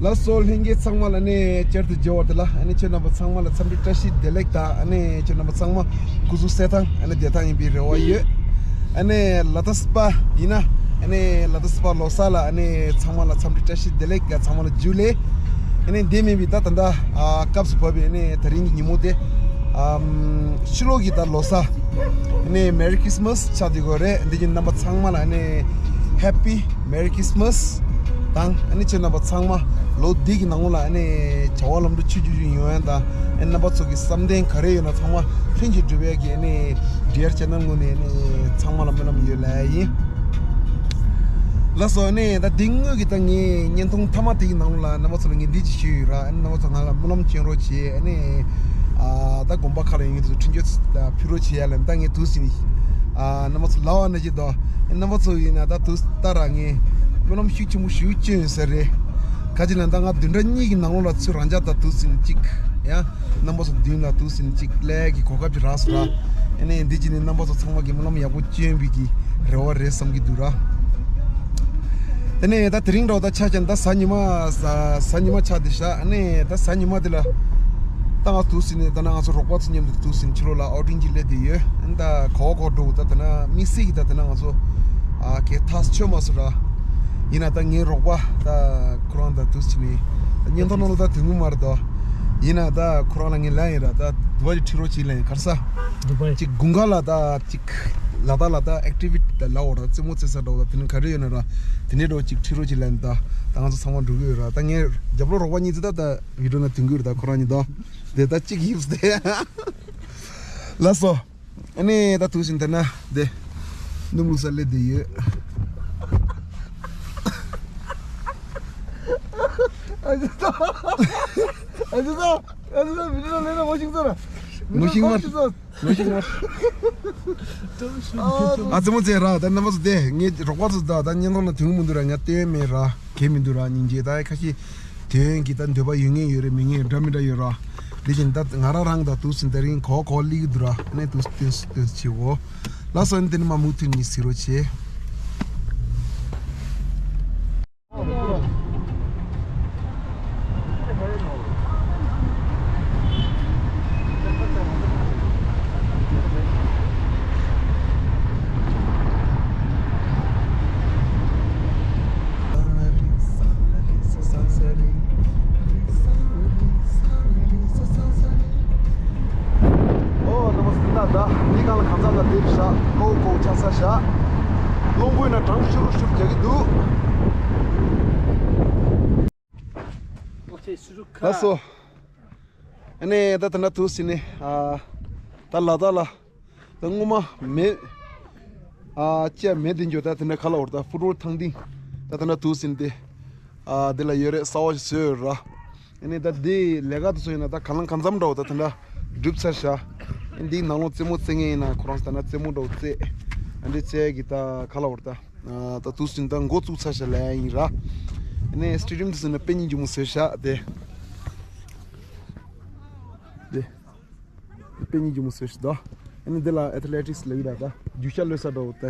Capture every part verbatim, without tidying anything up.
ལགས་སོ། ལྷན་རྒྱས་ཚང་མ་ལ་ཨ་ནི་བསྐྱར་དུ་མཇལ་བ་དེ་ལ་ཨ་ནི་ཁྱེད་རྣམ་པ་ཚང་མ་ལ་འཚམས་འདྲི་བཀྲ་ཤིས་བདེ་ལེགས་དང་། ཨ་ནི་ཁྱེད་རྣམ་པ་ཚང་མ་སྐུ་གཟུགས་གསལ་ཐང་ཨ་ནི་བདེ་ཐང་ཡིན་པའི་རེ་བ་ཡོད། ཨ་ནི་ལ་དྭགས་པ་ཡིན་ན་ཨ་ནི་ལ་དྭགས་པ་ལོ་གསར་ལ་ཨ་ནི་ཚང་མ་ལ་འཚམས་འདྲི་བཀྲ་ཤིས་བདེ་ལེགས་དང་ཚང་མ་ལ་ཇུ་ལེ། ཨ་ནི་འདི་མིན་པའི་ད་ད་ལྟ་ཨ་སྐབས་སུ་བབས་པའི་ཨ་ནི་དེ་རིང་གི་ཉིན་མོ་དེ་ཨམ་ཕྱི་ལོགས་ཀྱི་ད་ལོ་གསར་ཨ་ནི་Merry Christmas ཆགས་བསྡད་ཡོད་རེད། འདི་གི་རྣམ་པ་ཚང་མ་ལ་ཨ་ནི་Happy Merry Christmas དང་། ཨ་ནི་ཁྱེད་རྣམ་པ་ཚང་མ་ལོ་འདི་གི་ནང་ལོགས་ལ་ཨ་ནི་བྱ་བ་ལམ་འགྲོ་ཆུང་ཆུང་ཆུང་ཡོང་ཡ་དང་། ཨ་ནི་རྣམ་པ་ཚོ་གི་བསམ་གཏན་ག་རེ་ཡོད་ན་ཚང་མ་ལྷུན་གྱིས་གྲུབ་ཡ་གི་ཨ་ནི་ཌི་ཨར་ཅེ་ནལ་ངོས་ནས་ཨ་ནི་ཚང་མ་ལ་སྨོན་ལམ་ཡོད་ལབ་ཡ་ཡིན། ལགས་སོ། ཨ་ནི་ད་འདི་སྔོན་གྱི་ད་ངའི་བརྙན་ཐུང་མཐའ་མ་དེ་གི་ནང་ལོགས་ལ་རྣམ་པ་ཚོ་ལ་ངས་འདི་ཅིག་ཞུས་ཡོད་ར། ཨ་ནི་རྣམ་པ་ཚོ་ང་ལ་སྨོན་ལམ་སྐྱོན་རོགས་བྱེད། ཨ་ནི་ཨ་ད་དགོན་པ་ཁག་ལ་ཡོད་མཁན་ཚོ་འཕྲིན་བཅོལ་ཕུལ་རོགས་བྱེད་ཡ་ལབ། ད་ངས་དུས་ཟིན་ཨ་རྣམ་པ་ཚོ་ལབ་པ་ནང་བཞིན་དོ། རྣམ་པ་ཚོ་ཡིན་ན་ད་དུས་ལྟར་ངས་སྨོན་ལམ་ཤུགས་ཆེན་པོ་ཞེ་པོ་སྐྱོན་ཡོད་ས་རེད། ག་ཅི་ལབ་ན་ད་ང་བདུན་ཕྲག་གཉིས་ཀྱི་ནང་ལོགས་ལ་ཚུར་རང་འཇགས་ད་དུས་ཟིན་གཅིག་ཡ། རྣམ་པ་ཚོ་མདུན་ལ་དུས་ཟིན་གཅིག་སླེབས་ཀྱི་གོ་སྐབས་ཅིག་རག་སོང་ར། ཨ་ནི་འདི་ཅིག་ནི་རྣམ་པ་ཚོ་ཚང་མ་གི་སྨོན་ལམ་ཡག་པོ་སྐྱོན་པའི་གི་རེ་བ་རེད་བསམ་གྱི་འདུག་ར། དེ་ནས་ད་དེ་རིང་འདྲ་བོ་ད་ཆ་བཞག་ན་ད་གཟའ་ཉི་མ་གཟའ་གཟའ་ཉི་མ་ཆགས་བསྡད་ཤག་ཨ་ནི་ད་གཟའ་ཉི་མ་དེ་ལ་ད་ང་དུས་ཟིན་ནས་ད་ནང་ང་ཚོ་རོགས་པ་ཚོ་མཉམ་དུ་དུས་ཟིན་ཕྱི་ལོགས་ལ་ཨའུ་ཊིང་ཅིག་སླེབས་བསྡད་ཡོད། ཨ་ནི་ད་ག་བ་ག་བ་འགྲོ་ད་ད་ན་དམིགས་བསལ་གྱི་ད་ད་ན་ང་ཚོ་ཨ་གས་ཐག་ཆོད་མ་སོང་ར། ཡིན་ན་ད་ངའི་རོགས་པ་ད་ཁོ་རང་ད་དུས་ཟིན་ནས་ད་བརྙན་ཐུང་ནང་ལ་ད་དོན་གྱི་མ་རེད་དོ། ཡིན་ན་ད་ཁོ་རང་ལ་ངས་ལབ་ཡིན་ར། ད་དུ་བ་ཅིག་ཁྲིད་རོགས་བྱེད་ལབ་ཡིན། ག་རེ་ཟ། དུ་བ་ཅིག་དགུན་ཁ་ལ་ད་ཅིག་ལ་དྭགས་ལ་ད་ཨེག་ཊི་བི་ཊི་ད་ལབ་འོ་ར། རྩེད་མོ་རྩེ་ས་འདྲ་བོ་ད་དེ་ནི་ག་རེ་ཡོད་ན་ར། དེ་ནས་འདྲ་བོ་ཅིག་ཁྲིད་རོགས་བྱེད་ལབ་ཡིན། ད་ད་ང་ཚོ་ཚང་མ་འགྲོ་གི་ཡོད་ར། ད་ངའི་རྒྱབ་ལོགས་རོགས་པ་གཉིས་ཚོ་ད་ད་བི་ཌི་ཡོ་ནང་དོན་གྱི་ཡོད་ར། ད་ཁོ་རང་གཉིས་དོ་དེ་ད་ཅིག་ཡིབས་ཏེ། ལགས་སོ། ཨ་ནི་ད་དུས་ཟིན་ད་ན་དེ་སྣུམ་བླུགས་ས་སླེབས་བསྡད་ཡོད། ཨ་ཅེ་ད། ཨ་ཅེ་ད། ཨ་ཅེ་ད། མི་འདྲ་ལས་ན་མོ་ཤིང་ཚོ་ན། མོ་ཤིང་མར། མོ་ཤིང་མར། ཨ་རྩེད་མོ་རྩེ་ར། ད་རྣམ་པ་ཚོ་དེ་ངའི་རོགས་པ་ཚོ་ད་ད་བརྙན་ཐུང་ལ་དོན་མི་འདུག་ར། ང་སྟོན་མེད་ར། གལ་མི་འདུག་ར། སྙིང་རྗེ། ད་ཁ་ཤས་དོན་གྱི་ད་འདོད་པ་ཡོད་མཁན་ཡོད་རེད། མེད་མཁན་འདྲ་མི་འདྲ་ཡོད་ར། དེ་བཞིན་ད་ང་རང་རང་ད་དུས་ཟིན་ད་རིང་གོ་གོ་ལི་གི་འདུག་ར། ཨ་ནི་དུས་སྟོན་སྟོན་བྱེད་འོ། ལགས་སོ། ཨ་ནི་དེ་ནི་མ་མུ་མཐུད་ནས་གཟིགས་རོགས་བྱེད། ཨོ་རྣམ་པ་ཚོ། འདི་ན་ད་འདི་གང་ལ་གང་འཚམ་ལ་འདིར་བཞག་ཀོ་ཀོ་ཆགས་ས་བཞག་རླུང་བུ་ཡིན་ན་གྲང་ཤུར་ཤུར་རྒྱག་གི་འདུག་ལགས་སོ། ཨ་ནི་ད་ད་ན་དུས་ཟིན་ནས་ཨ་ད་ལ་དྭགས་ལ་ད་སྔོན་མ་མེ་ཨ་ཅེ་མེ་དེ་འཇོག་ད་དེ་འདྲ་ག་ལ་འོར་ད་ཕུ་ཊོལ་ཐང་སྟེང་ད་ད་ན་དུས་ཟིན་ཏེ་ཨ་དེ་ལ་ཡོད་རེད། གསར་པ་ཞིག་བཟོས་ཡོད་ར། ཨ་ནི་ད་དེ་ལས་ཀ་དེ་ཚོ་ཡིན་ན་ད་གང་ལ་གང་འཚམ་འདྲ་བོ་ད་དེ་འདྲ་གྲུབ་ཚར་ཤག་ཨ་འདིའི་ནང་ལོགས་རྩེད་མོ་རྩེ་མཁན་ཡིན་ན་ཁོ་རང་ད་ན་རྩེད་མོ་འདྲ་བོ་རྩེ། ཨ་འདི་རྩེ་གི་ད་ག་ལ་འོར་ད་ཨ་ད་དུས་ཟིན་ད་འགོ་བཙུགས་ཚར་ཤག་ལབ་ཡ་ཡིན་ར། ཨ་ནི་སི་ཊེ་ཌི་ཡམ་དེ་ཚོ་ཡིན་ན་དཔེ་སྙིང་རྗེ་མོ་བཟོས་ཤག་དེ་དེ། དཔེ་སྙིང་རྗེ་མོ་བཟོས་ཤག་ད། ཨ་ནི་འདི་ལ་ཨེ་ཐི་ལེ་ཊིག་སི་ལབ་ཀྱི་ར། ད་རྒྱུག་ཤར་གློད་ས་འདྲ་བོ་དེ་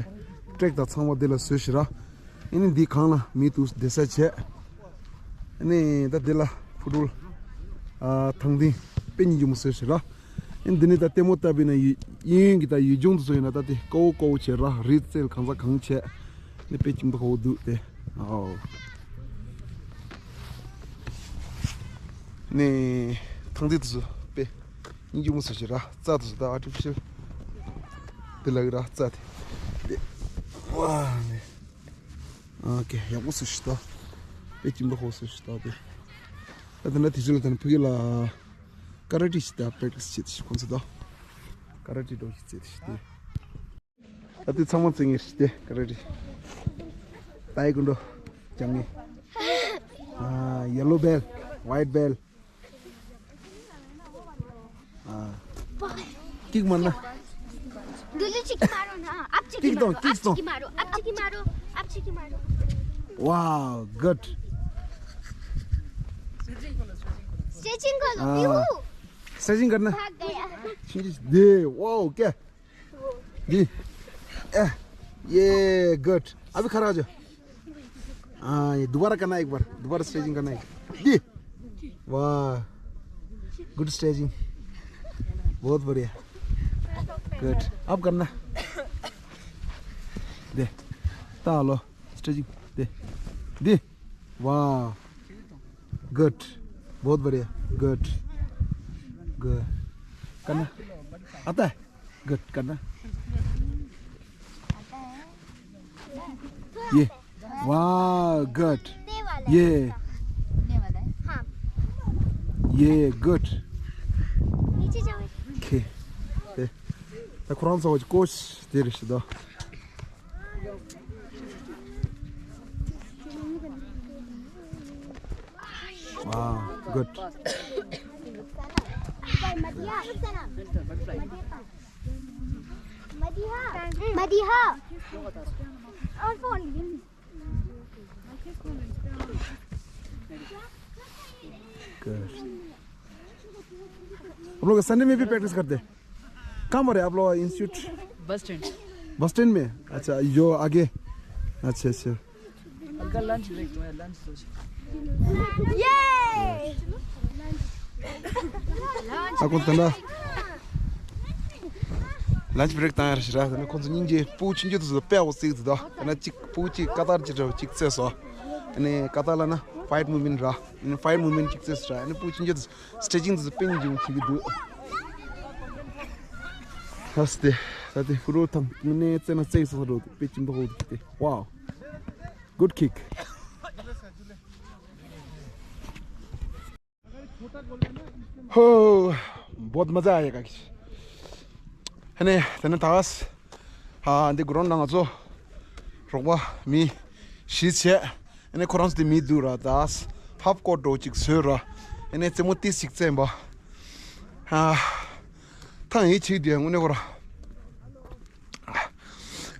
ཀྲེག་དང་ཚང་མ་འདི་ལ་བཟོས་ཤག་ར། ཨ་ནི་འདི་གང་ལ་མི་འདུག་བསྡད་ས་བྱས། ཨ་ནི་ད་འདི་ལ་ཕུ་ཊོལ་ཨ་ཐང་སྟེང་དཔེ་སྙིང་རྗེ་མོ་བཟོས་ཤག་ར། ཨ་ནི་འདི་ནི་ད་ལྟད་མོ་ལྟ་བུ་ཡིན་ན་ཡུལ་གཡས་གཡོན་གྱི་ད་ཡུལ་ལྗོངས་དེ་ཚོ་ཡིན་ན་ད་དེ་ཀོ་བོ་ཀོ་བོ་བྱས་ར། རི་རྩེ་ལ་གང་ས་གང་བྱས། ནི་དཔེ་སྐྱིད་པོ་ཧོ་འདུག་དེ། ཨའོ། ནི་ཐང་སྟེང་དེ་ཚོ་དཔེ་སྙིང་རྗེ་མོ་བཟོས་ཤག་ར། རྩྭ་དེ་ཚོ་ད་ཨར་ཊི་ཕི་ཤལ་དེ་ལ་གི་ར། རྩྭ་དེ་དེ་ཝ་ནི་ཨོ་ཀེ་ཡག་པོ་བཟོས་ཤག་ད། དཔེ་སྐྱིད་པོ་ཧོ་བཟོས་ཤག་ད་དེ། ད་དེ་འདྲ་དེ་ཚོ་ལ་ད་ནི་ཕ་གི་ལ་ཀ་ར་ཊེ་ཞིག་ད་པེག་ཊི་སི་བྱེད་དེ་ཤག་ཁོང་ཚོ་ད། ཀ་ར་ཊེ་འདྲ་བོ་ཞིག་རྩེ་དེ་ཤག་དེ། ད་དེ་ཚང་མ་རྩེ་ངེས་ཤིག་དེ་ཀ་ར་ཊེ། ཏའེ་ཀོན་ཌོ་སྦྱང་ངེས། ཨ་ཡེ་ལོ་བེལ། ཝའིཊ་བེལ། ཨ། ཀིག་མ་ན། འདི་ལུ་ཅིག་མ་རོ་ན། ཨབ་ཅིག་ཀིག་མ་རོ། གཏོང་། ཀིག་ཨབ་ཅིག་གཏོང་། མ་རོ། ཨབ་ཅིག་མ་རོ། ཨབ་ཅིག་མ་རོ། Wow, good. Stretching कर लो, स्ट्रेचिंग कर लो। हाँ। यूहू। स्ट्रेचिंग करना। भाग गया। दे, wow, क्या? जी। ए, ये गुड। अभी खड़ा हो जाओ। हाँ, ये दोबारा करना है एक बार, दोबारा स्ट्रेचिंग करना है। འདི། ཝ། Good stretching. बहुत बढ़िया। Good. अब करना। दे। तालो। Stretching. दे। दे। वाह। Good. बहुत बढ़िया। Good. Good. करना। आता है? Good. करना। ये। वाह, good. ये वाला ये। ये वाला है। हाँ। ये, good. नीचे जाओ। Okay. ད་ཁོ་རང་ཚོ་ཀོ་ཆི་དེ་རེད་ཤི་ད། Wow, good. मदीहा। मदीहा। और फोन। Good. आप लोग संडे में भी प्रैक्टिस करते हैं? कहाँ पर है आप लोग institute? Bus stand. Bus stand में? अच्छा, यो आगे। अच्छा, अच्छा। हल्का लंच ब्रेक तो है, लंच तो। ये। ཨ་ཁོ་ད་ལ། ལན་ཆི་བྷི་རེག་བཏང་ཡ་རེད་ཤི་ར། ད་ནི་ཁོང་ཚོ་སྙིང་རྗེ། སྤུ་གུ་ཆུང་ཆུང་དེ་ཚོ་དཔེ་འོ་སིག་དེ་དོ། ད་ནི་གཅིག་སྤུ་གུ་གཅིག་ཀ་ཏར་གཅིག་འདྲ་བོ་གཅིག་རྩེས་སོ། ཨ་ནི་ཀ་ཏར་ལ་ན་ཕའིཊ་མུབ་མེན་ཊི་ར། ཨ་ནི་ཕའིཊ་མུབ་མེན་ཊི་གཅིག་རྩེས་སོ་ར། ཨ་ནི་སྤུ་གུ་ཆུང་ཆུང་དེ་ཚོ་སི་ཊེ་ཆིང་དེ་ཚོ་དཔེ་སྙིང་རྗེ་བྱེད་ཀྱི་འདུག་ད་སྟེ་ད་དེ་ཧུ་རོ་ཐང་ནས་རྩེ་ན་རྩེ་སོ་རོ་དཔེ་ཅིམ་པ་ཧོ་དེ། Wow, good kick. हो, बहुत मजा आएगा। ཨ་ནི་དེ་ནི་ད་ཨ་འདི་གུ་རོན་ནང་ང་ཚོ་རོགས་པ་མི་བཞི་བྱས། ཨ་ནི་ཁོ་རང་ཚོ་དེ་མི་འདུག་ར། ད་ཧབ་སྐོར་འགྲོ་ཅིག་བཟོས་ར། ཨ་ནི་རྩེད་མོ་ཏིས་ཅིག་རྩེན་པ། ཨ་ཐང་ཡིད་ཆེས་དུས་དངོས་གནས་ཁོ་ར་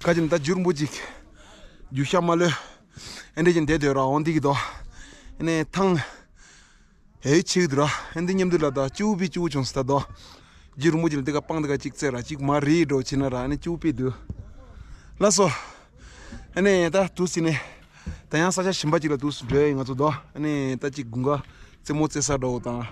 ཁ་ཅིག་ད་འཇུར་འབུ་ཅིག་རྒྱུ་ཤ་མ་ལོས་ཨ་འདྲས་ཀྱི་བསྡད་སྡོད་ར། འོང་འདི་གི་དོ། ཨ་ནི་ཐང་། ཧེ་ཆིག་དུ་ར། ཨ་འདི་མཉམ་དུ་ལ་ད་ཅུ་པི་ཅུ་བྱུང་སི་ད་དོ། རྒྱུ་རུ་མོ་ཅིག་ལ་འདི་ག་སྤང་འདི་ག་ཅིག་རྩེ་ར་ཅིག་མ་རི་འགྲོ་ཕྱིན་ན་ར། ཨ་ནི་ཅུ་པི་དུ། ལ་སོ། ཨ་ནི་ད་དུ་སི་ནི། ད་ཡང་ས་ཆ་གཞན་པ་ཅིག་ལ་དུ་སི་འགྲོ་ཡ་ཡིན་ང་ཚོ་དོ། ཨ་ནི་ད་ཅིག་དགུན་ཁ་རྩེད་མོ་རྩེ་ས་འགྲོ་དང་།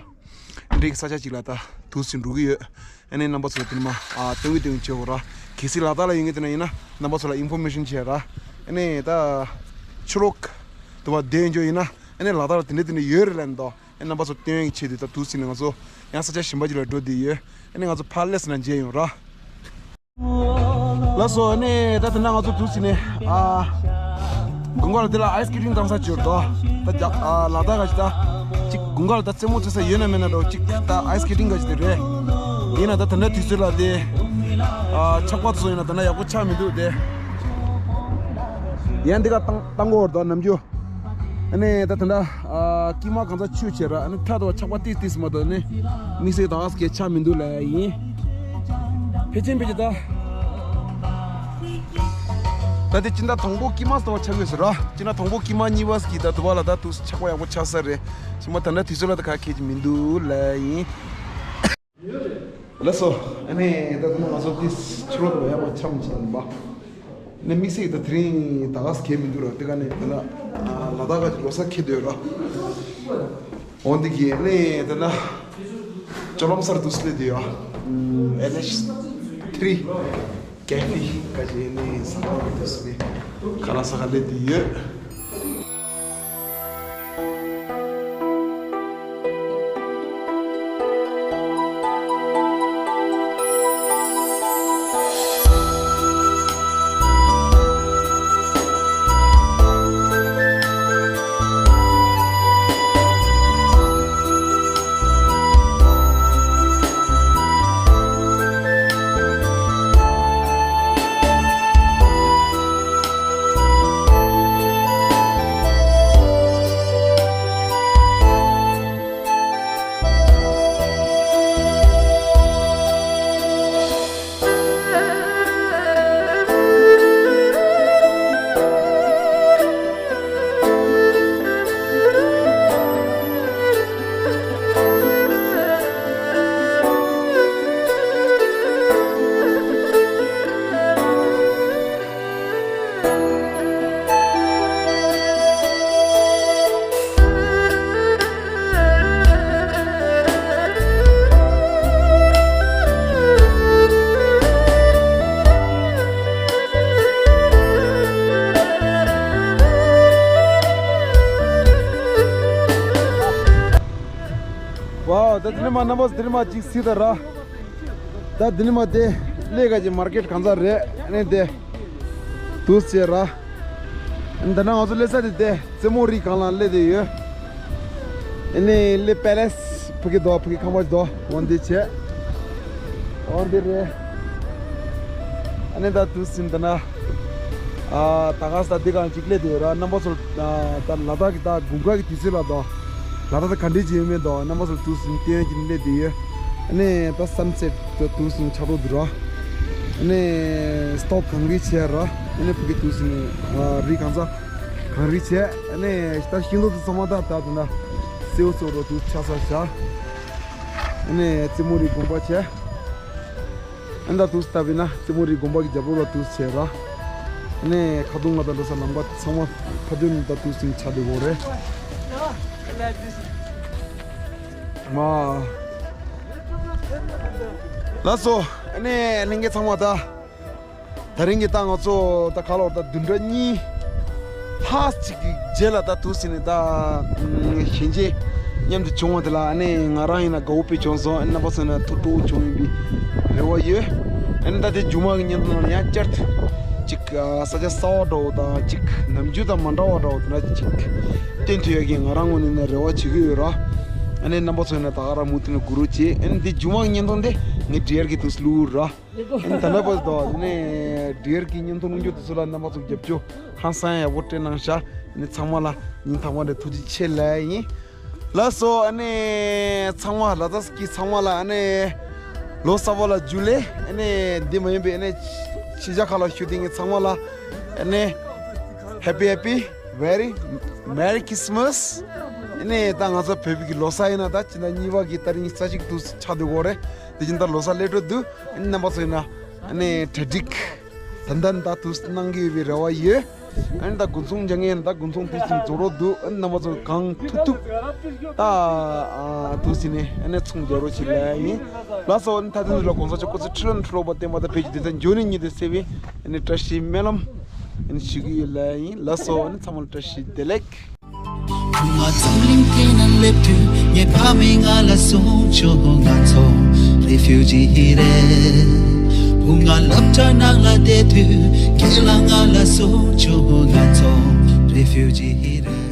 འདི་གི་ས་ཆ་ཅིག་ལ་ད་དུ་སི་འགྲོ་གི་ཡོད། ཨ་ནི་རྣམ་པ་ཚོ་དེ་ནི་མ་ཨ་སྟོན་གི་སྟོན་གི་བྱེད་འོ་ར། གལ་སྲིད་ལ་དྭགས་ལ་ཡོད་ངེས་དེ་ན་ཡིན་ན་རྣམ་པ་ཚོ་ལ་ཨིན་ཕོར་མེ་ཤན་བྱེད་ར། ཨ་ནི་ད་ཕྱི་ལོགས་དུ་བ་བསྡད་འཇོག་ཡིན་ན། ཨ་ནི་ལ་དྭགས་ལ་དེ་འདྲ་དེ་འདྲ་ཡོད་རེད་ལན་དོ། ཨ་ནི་རྣམ་པ་ཚོ་སྟོན་གི་ཆེད་དུ་ད་དུ་སི་ནི་ང་ཚོ་ཡང་ས་ཆ་གཞན་པ་ཅིག་ལ་འགྲོ་བསྡད་ཡོད། ཨ་ནི་ང་ཚོ་ཕ་ལེ་སི་ན་མཇལ་ཡོང་ར། ལགས་སོ། ཨ་ནི་ད་དེ་ན་ང་ཚོ་དུ་སི་ནི་ཨ་དགུན་ཁ་ལ་དེ་ལ་ཨའི་སི་སི་ཀེ་ཊིང་བཏང་ས་བྱོས་དོ། ད་རྒྱ་ཨ་ལ་དྭགས་ག་ཞིག་ད་ཅིག་དགུན་ཁ་ལ་ད་རྩེད་མོ་རྩེ་ས་ཡོད་ན་མེད་ན་འགྲོ་ཅིག་ད་ཨའི་སི་སི་ཀེ་ཊིང་ག་ཞིག་དེ་རེད། ཡིན་ན་ད་དེ་འདྲ་དུས་ཚོད་ལ་དེ་ཨ་ཆག་པ་ཚོ་ཡིན་ན་དེ་འདྲ་ཡག་པོ་ཆགས་མི་འདུག་དེ། ཡང་འདི་ག་བཏང་བཏང་གོ་བར་དོ་ནམ་རྒྱུ། ཨ་ནི་ད་ད་ད་ཨ་སྐྱིད་མ་གང་ཚ་ཆུ་ཆེ་ར། ཨ་ནི་ཐ་དོ་ཆག་པ་ཏིས་ཏིས་མ་དོ་ནི་མི་སེ་ད་ཨ་སྐད་ཆ་མི་འདུག་ལ་ཡིན། ཕལ་ཆེན་ཕལ་ཆེན་ད་ད་དེ་སྤྱི་ཟླ་དང་པོ་སྐྱིད་མ་སྟོ་ཆག་ཡོད་ཟེར་ར། སྤྱི་ཟླ་དང་པོ་སྐྱིད་མ་གཉིས་པ་སྐྱིད་ད་དུ་བ་ལ་ད་དུ་ཆག་པ་ཡག་པོ་ཆགས་ས་རེད། སྐྱིད་མ་ད་ན་དུས་ཚོད་ལ་ད་ག་ཁེལ་གྱི་མི་འདུག་ལ་ཡིན། ལགས་སོ། ཨ་ནི་ད་དུང་ང་ཚོ་ཏིས་ཕྱི་ལོགས་ལ་ཡག་པོ་འཆམ་བྱས་ནས་པ། ནི་དམིགས་བསལ་ད་དེ་རིང་ད་ག་སེ་གས་མི་འདུག་ར། དེ་ག་ནས་ད་ལ་ལ་དྭགས་ག་ཅིག་ལོ་གསར་འཁེལ་སྡོད་ར། འོན་ཏེ་གི་ནི་ད་ལ་ཅོ་ལམ་སར་དུ་སླེབས་དུས་ཡ། ཨེན་ཨེཆ་ཐི་རི་ཀེ་ཕི་ག་ཅིག་ནི་ས་ཁ་དུ་སླེབས། ཁ་ལག་ཟ་ག་སླེབས་དུས་ཡོད། ཝའོ། ད་དེ་ནས་མར་རྣམ་པ་ཚོ་དེ་ནས་མར་ཅིག་གཟིགས་དང་ར། ད་དེ་ནས་མར་དེ་གླེ་ག་ཅིག་མར་ཀེཊ་གང་ཚ་རེད། ཨ་ནི་དེ་འདུག་སེ་ར། ཨ་ནི་ད་ནང་ང་ཚོ་སླེབས་ས་དེ་དེ་རྩེ་མོ་རིའི་སྒང་ལ་སླེབས་བསྡད་ཡོད། ཨ་ནི་གླེ་པེ་ལེ་སི་ཕ་གི་འདུག་ཕ་གི་ཁང་པ་འདུག་འོ་འདི་བྱས། འོ་འདི་རེད། ཨ་ནི་ད་འདུག་སེ་ད་ན། ཨ་ད་ག་ས་འདི་གང་ཅིག་སླེབས་བསྡད་ཡོད་ར། རྣམ་པ་ཚོར་ད་ལ་དྭགས་ཀྱི་ད་དགུན་ཁ་གི་དུས་ཚོད་ལ་འདུག་ལ་དྭགས་ད་ག་འདྲས་ཅིག་ཡོད་མེད་འདུག་རྣམ་པ་ཚོར་འདུག་སེ་སྟོན་གྱིན་སླེབས་བསྡད་ཡོད། ཨ་ནི་ད་སན་སེཊ་ད་འདུག་སེ་ཆགས་འགྲོ་འདུག་ར། ཨ་ནི་སི་ཊོབ་གངས་རི་བྱས་ར། ཨ་ནི་ཕ་གི་འདུག་སེ་ཨ་རི་གངས་ཚ་གངས་རི་བྱས། ཨ་ནི་ད་ཤིང་སྡོང་དེ་ཚང་མ་ད་ད་དེ་ན་སེའུ་སེའུ་རོ་འདུག་ཆགས་ས་བཞག་ཨ་ནི་རྩེ་མོ་རིའི་དགོན་པ་བྱས། ཨ་ནི་ད་འདུག་སེ་ལྟ་བས་ན་རྩེ་མོ་རིའི་དགོན་པ་གི་རྒྱབ་ལོགས་ལ་འདུག་སེ་བྱས་ར། ཨ་ནི་ཁ་རྡུང་ང་དང་འགྲོ་ས་ལམ་ཁ་ཚང་མ་ཕ་དོན་ད་འདུག་སེ་ཆགས་བསྡད་ཡོད་རེད། མ། ལགས་སོ། ཨ་ནི་ལྷན་རྒྱས་ཚང་མ་ད། ད་རིང་གི་ད་ང་ཚོ་ད་ག་ལོར་ད་བདུན་ཕྲག་གཉིས་ལྷག་ཅིག་གི་རྗེས་ལ་ད་འདུག་སེ་ནས་ད་ཞལ་མཇལ་མཉམ་དུ་བྱུང་བ་དེ་ལ། ཨ་ནི་ང་རང་ཡིན་ན་དགའ་བོ་དཔེ་བྱུང་སོང་། ཨ་ནི་རྣམ་པ་ཚོ་ཡིན་ན་ཐུགས་སྤྲོ་བོ་བྱུང་ཡིན་པའི་རེ་བ་ཡོད། ཨ་ནི་ད་དེ་མཇུག་མ་གི་བརྙན་ཐུང་ནང་ཡང་བསྐྱར་དུ་ཅིག་ཨ་ས་ཆ་གསར་པ་འདྲ་བོ་དང་ཅིག་ནམ་རྒྱུན་དང་མ་འདྲ་བ་འདྲ་བོ་དེ་འདྲ་ཅིག་སྟོན་ཐུབ་ཡག་གི་ང་རང་ངོས་ནས་ནས་རེ་བ་བྱེད་ཀྱི་ཡོད་ར། ཨ་ནི་རྣམ་པ་ཚོ་ཡིན་ན་ད་ག་རང་མུ་མཐུད་ནས་སྒུག་རོགས་བྱེད། ཨ་ནི་འདི་མཇུག་མ་གི་བརྙན་ཐུང་དེ་ངས་འབྲི་ཡར་གི་དུས་སུ་བླུགས་ར། ཨ་ནི་ད་ལྟ་བར་དུ་ཨ་ནི་འབྲི་ཡར་གི་བརྙན་ཐུང་བླུགས་རྒྱུ་དེ་ཚོ་ལ་རྣམ་པ་ཚོ་རྒྱབ་སྐྱོར་ཧང་སང་ཡག་པོ་སྤྲད་གནང་ཤག་ཨ་ནི་ཚང་མ་ལ་སྙིང་ཐག་པ་ནས་ཐུགས་རྗེ་ཆེ་ལབ་ཡིན། ལགས་སོ། ཨ་ནི་ཚང་མ་ལ་དྭགས་སི་ཁྱི་ཚང་མ་ལ་ཨ་ནི་ལོ་གསར་པ་ལ་འཇུ་ལེ། ཨ་ནི་འདི་མ་ཡིན་པའི་ཨ་ནི་ཕྱི་རྒྱལ་ཁག་ལ་བཞུགས་བསྡད་མཁན་ཚང་མ་ལ་ཨ་ནི་Happy Happy Very Merry Christmas། ཨ་ནི་ད་ང་ཚོ་བོད་ཀྱི་ལོ་གསར་ཡིན་ན་ད་སྤྱི་ཟླ་གཉིས་པ་གི་ཏ་རིག་ཉི་ཤུ་རྩ་གཅིག་དུས་ཆགས་བསྡད་ཡོད་རེད། དེ་བཞིན་ད་ལོ་གསར་སླེབས་འགྲོ་འདུག་ཨ་ནི་རྣམ་པ་ཚོ་ཡིན་ན་ཨ་ནི་གྲ་སྒྲིག་ད་ལྟ་ད་དུས་གནང་གི་ཡོད་པའི་རེ་བ་ཡོད། ཨ་ནི་ད་དགུན་ཚོང་རྒྱག་མཁན་ཡིན་ན་ད་དགུན་ཚོང་དུས་ཟིན་རྫོགས་རོགས་འདུག་ཨ་ནི་རྣམ་པ་ཚོ་གང་ཐུབ་ཐུབ་ད་ཨ་དུས་ཟིན་ནས་ཨ་ནི་ཚོང་རྒྱག་རོགས་བྱེད་ལབ་ཡིན། ལགས་སོ། ཨ་ནི་ད་དུང་ལ་གོང་ས་མཆོག་སྐུ་ཚེ་ཁྲི་ལོ་ནས་ཁྲི་ལོ་བར་བརྟན་པ་དང་བོད་ཀྱི་བདེན་མཐའ་འབྱུང་གནས་གཉིས་ལྡན་གསལ་བའི་ཨ་ནི་བཀྲ་ཤིས་སྨོན་ལམ་ཨ་ནི་ཞུ་གི་ཡོད་ལབ་ཡིན། ལགས་སོ། ཨ་ནི་ཚང་མ་ལ་བཀྲ་ཤིས་བདེ་ལེགས། བུ་ང་འཛམ་གླིང་སྟེང་ན་སླེབས་དུས་ངའི་ཕ་མས་ང་ལ་གསུངས་བྱུང་། ང་ཚོ་རི་ཕིའུ་ཇི་རེད། བུ་ང་སློབ་གྲྭ་ནང་ལ་བསྡད་དུས་ཁྱེད་ལ་ང་ལ་གསུངས་བྱུང་། ང་ཚོ་རི་ཕིའུ་ཇི་རེད།